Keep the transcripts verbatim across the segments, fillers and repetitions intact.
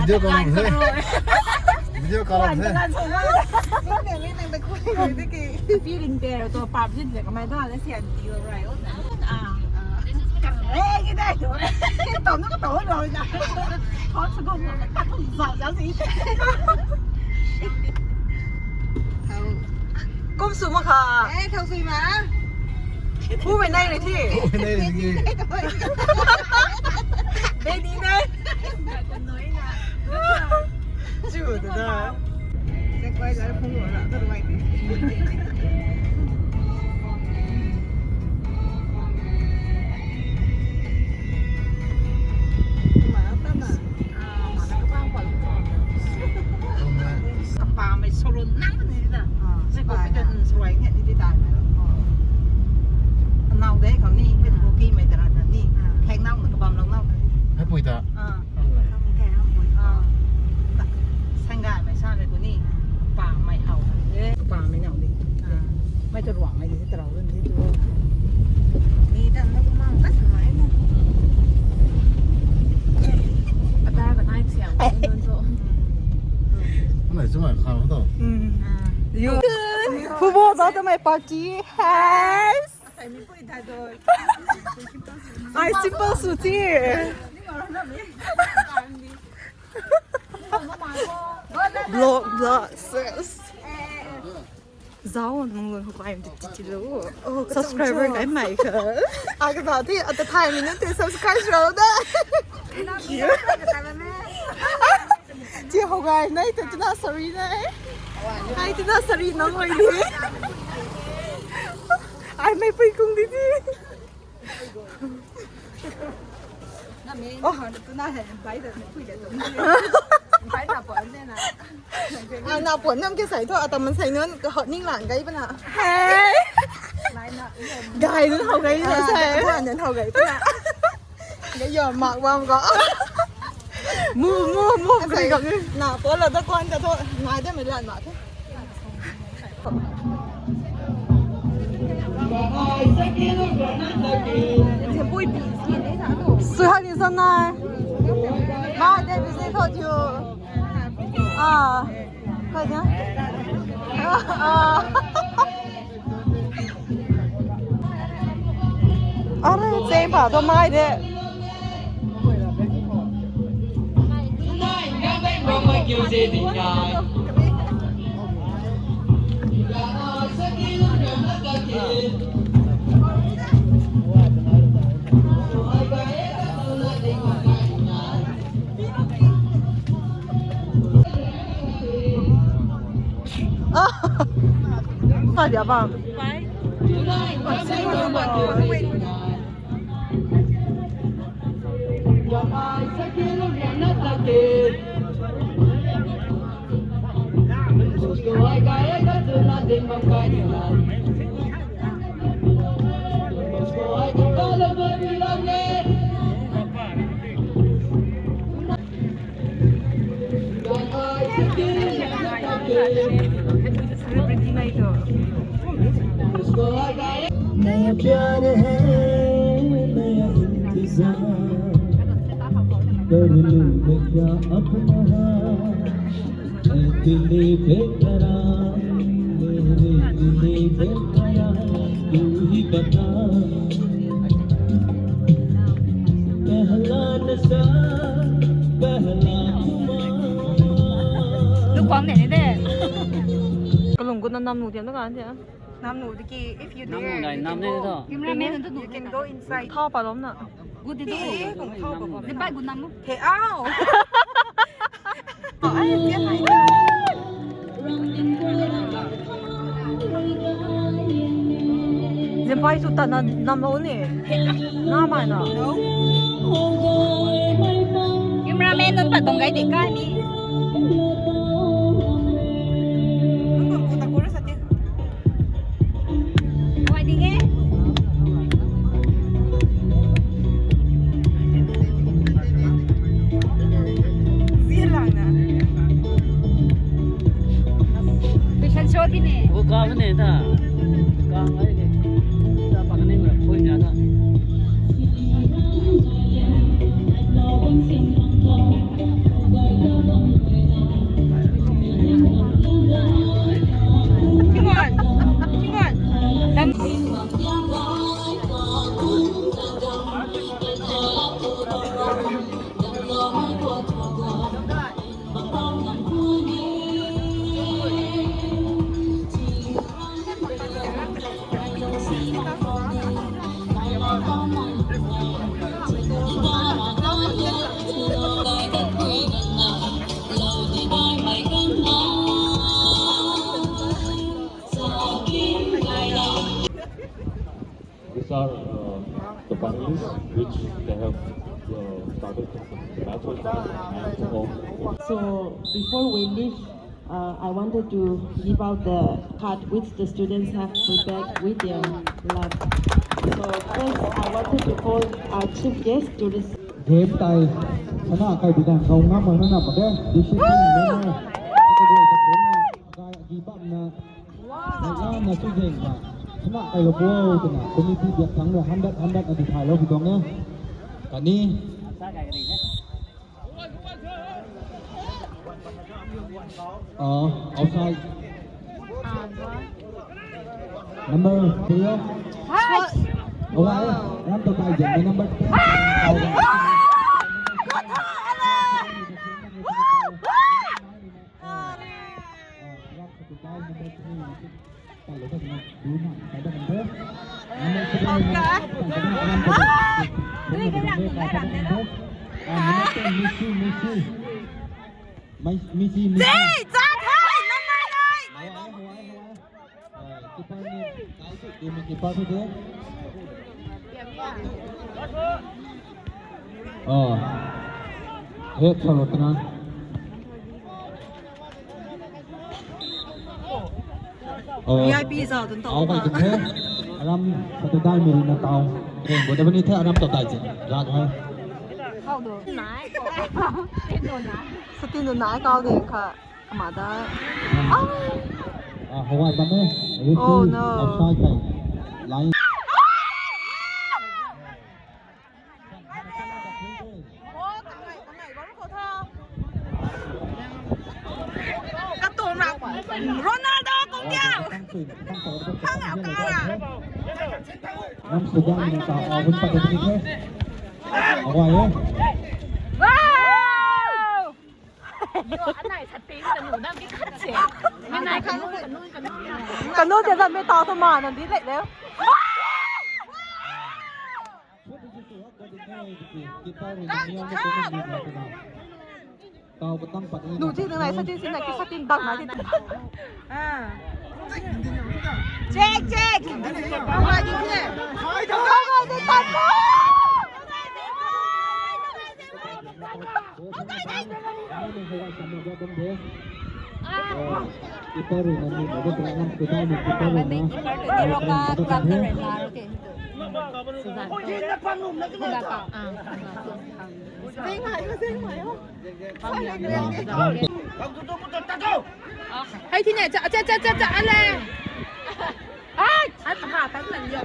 Video call se. Video call se. Feeling te to pap jin le kamai da le sian ti lo rai o na. Ah. Eh, ki dai to. To na to lo na. Ko su ko na ka tu za za si. Kum su ma kha. Eh, thau sui ma. Pu mei nai le thi. Pu mei nai le thi. Baby nai. Chu ta da. Check wai la phung lo la, ta wai. Kapamei solo nang ni da. Ah, mei ko pita suai nge ni di tai mei. Nau de khou ni, mei ko ki mei tara na ni. Thek nau na kapam lou nau. Hai pui ta. Ah. Ah. Sangay mei sa le ko ni. Kapamei hau. Kapamei nau di. Ah. Mei ta ruang mei di ta rau di tu. Ni ta na kapam ka sa mei na. Ada ka nai siang. Nai chu mai khang to. Mm. Ah. Yo. Football za ta mei party. Hey. Ai simple sw ti. Vlog, vlog, sis. Zao nung lun huk ai ti ti lo. Subscriber kai mai kha. Aga zao ti ata thai mi na ti subscribe ro da. Thank you. Chi hou gai nai tu tuna sorry nai. Ai tuna sorry nang oi di. Ai mei pui kung di di. Oh, tuna hai bai da pui da tu. Bai na pon ne na. Ah, na pon nam ke sai tho, atam man sai nun, hot ning lang gai bana. Hey. Gai nun hou gai na sai. Gai nun hou gai bana. Gai yo mak bam ko. Mu, mu, mu, gai gai. Na pon la da kon ka tho, ngai da me lan ma the. Sui hai ni zan nai. Ma de bi se tho thiu. Ah. Koi ja. Ah. Are, chei pa to mai de. Sa dia bam. Celebrity nai tu. मेरा प्यार है, मेरा इंतजार, कर लूँ मैं क्या अपना हाल। ऐ दिल बेकरार, मेरे दिल बेकरार, तू ही बता। पहला नशा, पहला खुमार। Lu kuang de ne de. Kalung gu na nam nu tiam na kan tia. Nam nu de ki, if you dare, you can go. Cameraman tu you can go inside. Tha pa lom na. Gu de do. Gu tha pa lom. Ni bai gu nam. He ao. Zimpai su ta na nam lo ni. Na mai na. Cameraman nunc pat tuang gai de kai ni. Nunc bam ku ta ku ra sa ti. Wai ding e. Zia lang na. Fashion show ti ne. Wo ka ne ta. Ka ngai ke. Ta pa ne ngura poi na ta. These are uh, the finalists which they have uh, started the battle and of So before we leave, uh, I wanted to give out the card which the students have prepared with their love. So first, I wanted to call our chief guest to receive. Game tei sana kai bidang kau ngam mak na mak de. Discipline na. Kata goi ta phone na. Kai agi bam na. Nang na chu zeng na, sana kai lo bo twna, committee biak thang na, handat, handat na di thai lo pi tuang e. Kani. Oh, outside. Number three. Alright, number five, number ten. Messi, Messi. Messi, Messi. Keeper ni, keeper tu. Oh. Head sa lo twna. Oh. V I P zau tun tau. Au kai tu the. Aram sa tu dai mi na tau. Bo da ni the aram tau dai jin. Rat hai. Kau do. Nai. Sa tu nai kau de kha. Ama da. Ah, hawai bam e. Oh, no. Outside kai. Line. Katuang na Ronaldo kung diau. Hang au ka ra. Ram Sugang ni ta, ah, hun pat de ni the. Hawai e. Wow! Yo, anai sa ting kanu na bi khat se. Anai kanu, kanu, kanu. Kanu te zan me tau tu ma na di le le. Tau ka tam pat ni. Nu ti nang nai sa tin sin na ki sa tin bang na ti. Ah. Check, check. Kau ngai di le. Kau ngai di tan mo. Hei thine, cha, cha, cha, cha, cha, ale. Ai! Ai, paha, paha, paha, yo.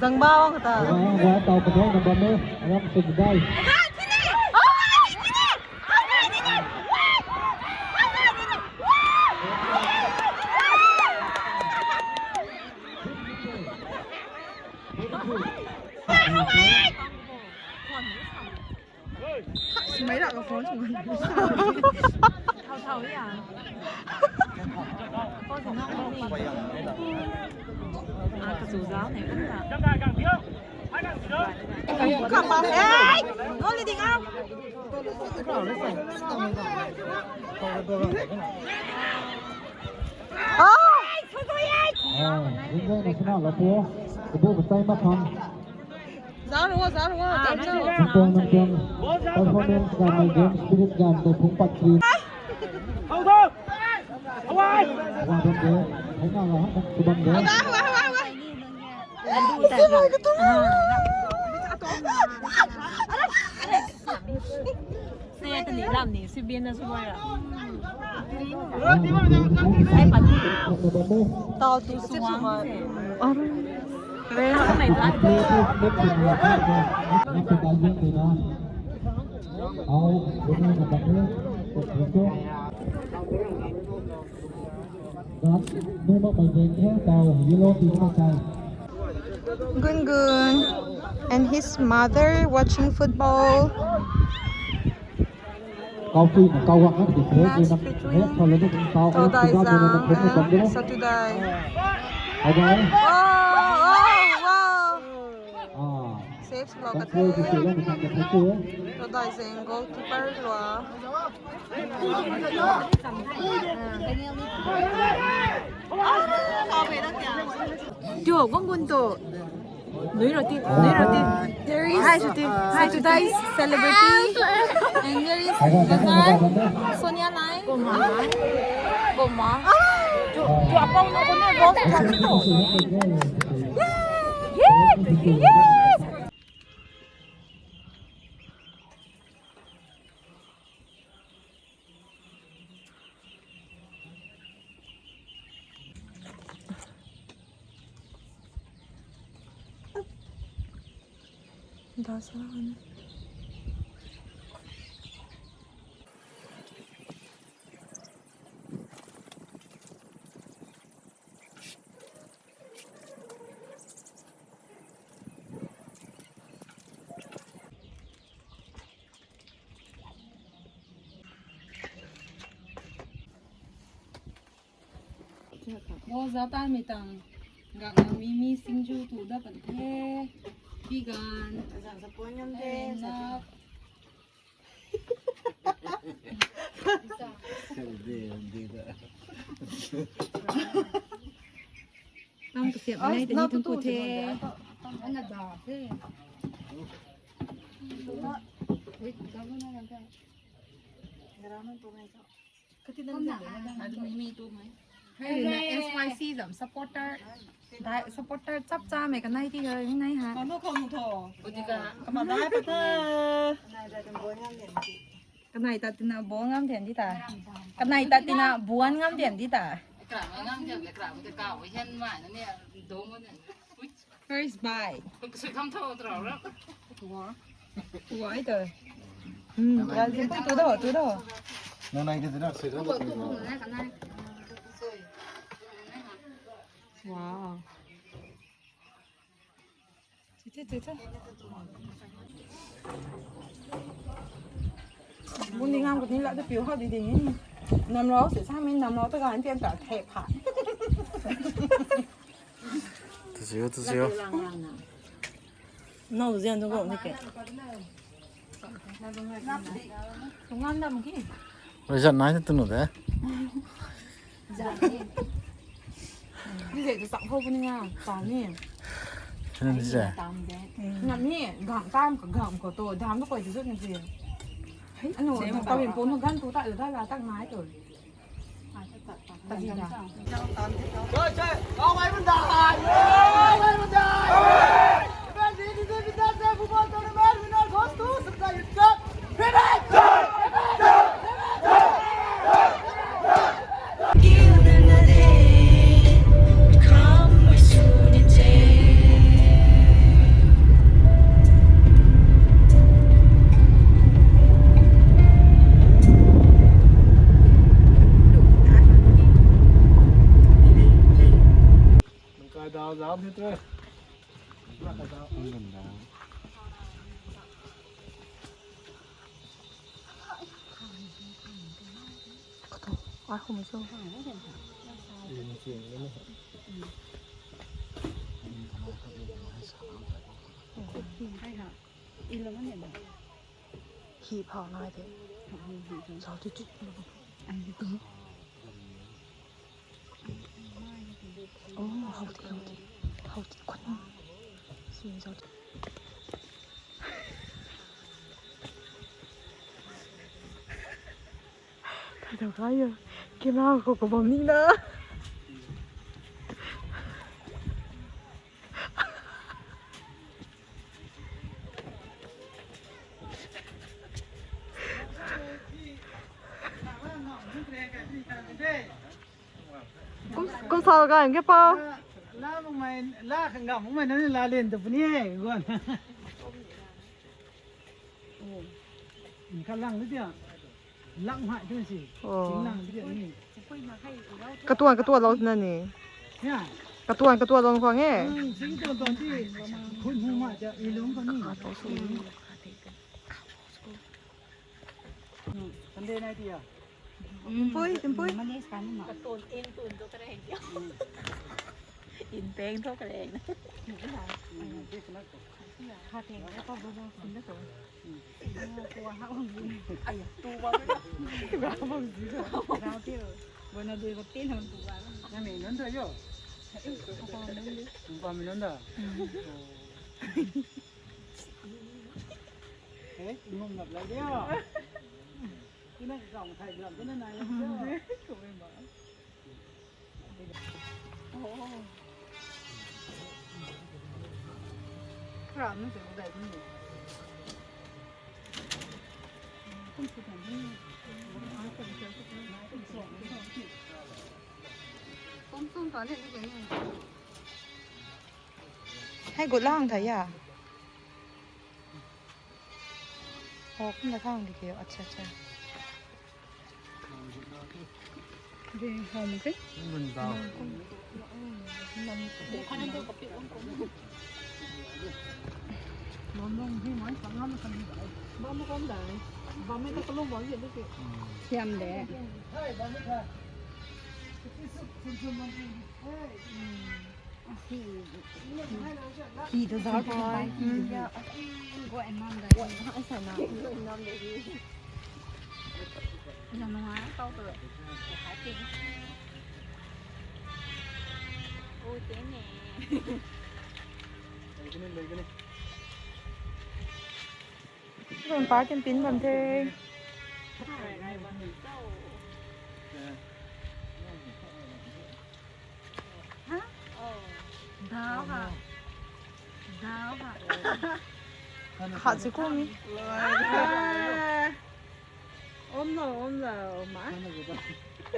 Zang ba wang ta. Wa, wa, tau paha na bam e. Aram sudai. Ai, thine. Oh, ai, thine. Ai, thine. Ai, thine. Ai, thine. Smai rak ka phone sung. Thau thau ya. Phone sung na. Ah, ka chu zau ne, kan ta. Kama, hey! Noli ding au. Ah! Ah, enjoy na sana la po. Ibu besai ma phang. Zaro, zaro, zaro. Nang tuang, nang tuang performance ganv, nang game spirit ganv tei phungc pat kri. Hau, hau. Hau, hau. Hau, hau, hau. Hau, hau, hau. Hau, hau, hau. Se tani lam ni, si bian na suai ra. Ai pat ni. Tau tu suang se. Aru. Re. Nai ta. Gun gun. And his mother watching football. Kau pui na kau wak na di the, match na between na kau la na kau Todai Zang and Satudai. Todai. Wow, wow, wow. Ah. Save lo ka the. Todai Zang goalkeeper lua. Tio, gong gun to. Nui roti, nui roti. There is hi, Suti. Hi, Suti. Today's celebrity. And there is Sonia Lai. Boma. Boma. Tio, tio, apau na kone boss. Yes! Yes! Bo zautan mi tang gakna mimi singju tu da pan the. Bigan. Azang sa pon ngam the. Enough. Tam kasiap nai tani tung ku the. Ana da the. Hei na S Y C zam supporter. Dai supporter chap cha mei kanai ti ha, nai ha. Kano kano tho. Kama dai pa ta. Kanai ta tina buan ngam thian di ta. Kanai ta tina buan ngam thian di ta. Kra ngam thian le kra mo te ka o hian mai na ne do mo ne. First bye. Sui kham tho tro ra. Tua. Tua ai to. Hmm, ya, tu do, tu do. Nang nai de na sui kham tho. Wow. Che, che, che, che. Bun di ngam ko ni la de piu ha di di ni. Nam lo se sa min nam lo ta ga an tian ta the pha. Tu siu, tu siu. Nau zian tu gong ni ke. Tungam dam ki. Oi zat nai tu nu de. Zat ni. Ni zat tu sak ho ni nga, ta ni. Ni zat. Ngam ni gam kam ka gam ko to dam ko koi zut ni ji. Anu ta rin po nu gan tu ta da la tak nai to. Hi phau nai the. Zau ti ti. Oh, hau ti, hau ti. Hau ti khun. Sin zau ti. Thai thau thai yo. Camera khou kabam ni na. Kum, kum sal ga ang ke pa. La, la mung mai, la khang ga mung mai na ni la len tu puni e, guan. Ni ka lang ni dia. Lang hai tu si. Oh. Sing lang ni dia ni. Katuan, katuan lo na ni. Ya. Katuan, katuan lon khwang e. Sing tuan tuan ti. Khun hung ma cha i lung ko ni. Katuan sung. Kande nai ti ya. Timpui, timpui. Mane scan ma. Katuan in tuan tu kare. In peng tu kare. Kha teng ko bo bo kin da to. Aya, tu ba. Tu ba bo zi. Rau ti. Bo na dui ko tin ham tu ba. Na me non da yo. Ko non di. Tu ba me non da. Eh, ngum nap lai dia. Ina zong thai lam ina nai. Ko ba. Hei gut lang tha ya. Oh, kum da thang di ke. Acha, acha. Di hom ke? Mun dao. Bam kom dai. Bam e ta kalung bam ye di ke. Siam de. Khi tu zar tu bai ki ya. Go and nam da. Go and nam da. Ina nungai tau tu. Hai ting. Ui ting ne. Ron pa kin pin bam the. Dao ha. Dao ha. Khat si kum ni. Om lo, om lo, ma.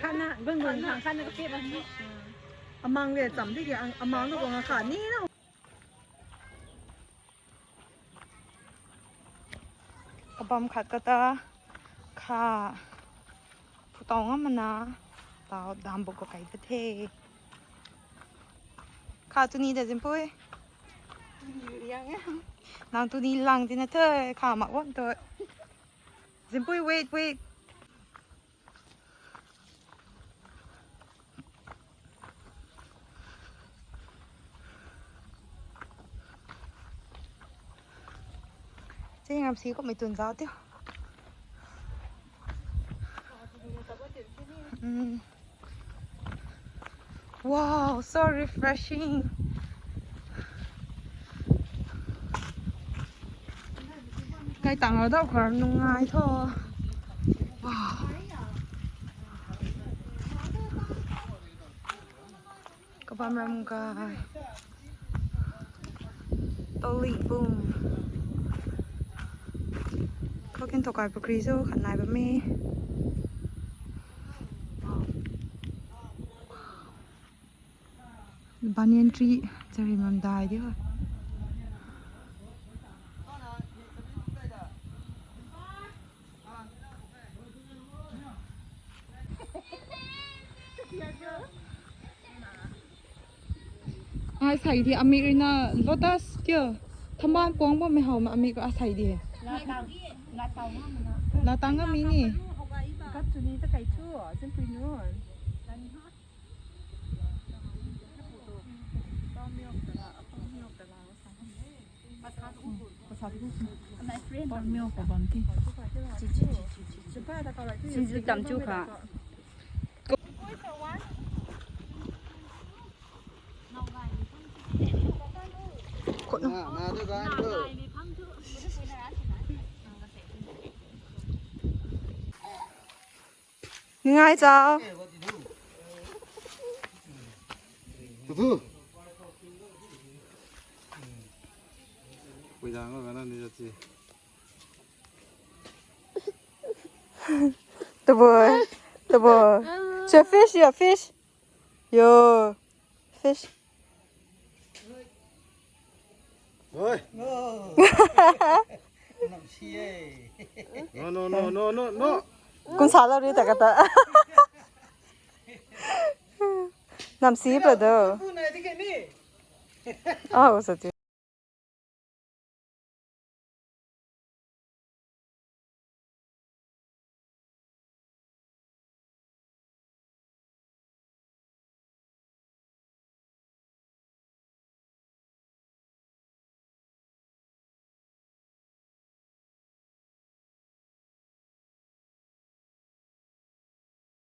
Khat na, gun gun khang khat na ka pe bam ni. Amang le cham di ke, amang na ko nga khat ni na. Kabam khat kata kha phutau ngam mana tau dam bo ko kai ta the. Kha tuni da Zimpui. Nang tuni lang tina the kha mak wam to. Zimpui, wait, wait. Chingam si kum mei tun zau tiu. Mm. Wow, so refreshing. Kai tang lo dau khar nungai tho. Wow. Kabam ram ka. Toli boom. Kokin thokai pakri zo khat nai bam e. Wow. Banyan tree, chari mam dai di ho. Ai sai di amik rui na lotus kyo. Thaman puang bo mei hau ma amik rui asai di. Latang, latang ngam na. Latang ngam mi ni. Kat tu ni ta kai thu, Zimpui nu. Sizu tam chu kha. Ngai chau. Tutu. Pui dang ko na ni jati. Taboi. Taboi. It's a fish, yeah, fish. Yo. Fish. Oi. No, no, no, no, no, no. Kun sala ri ta kata. Nam si pa do. Aw, sa ti.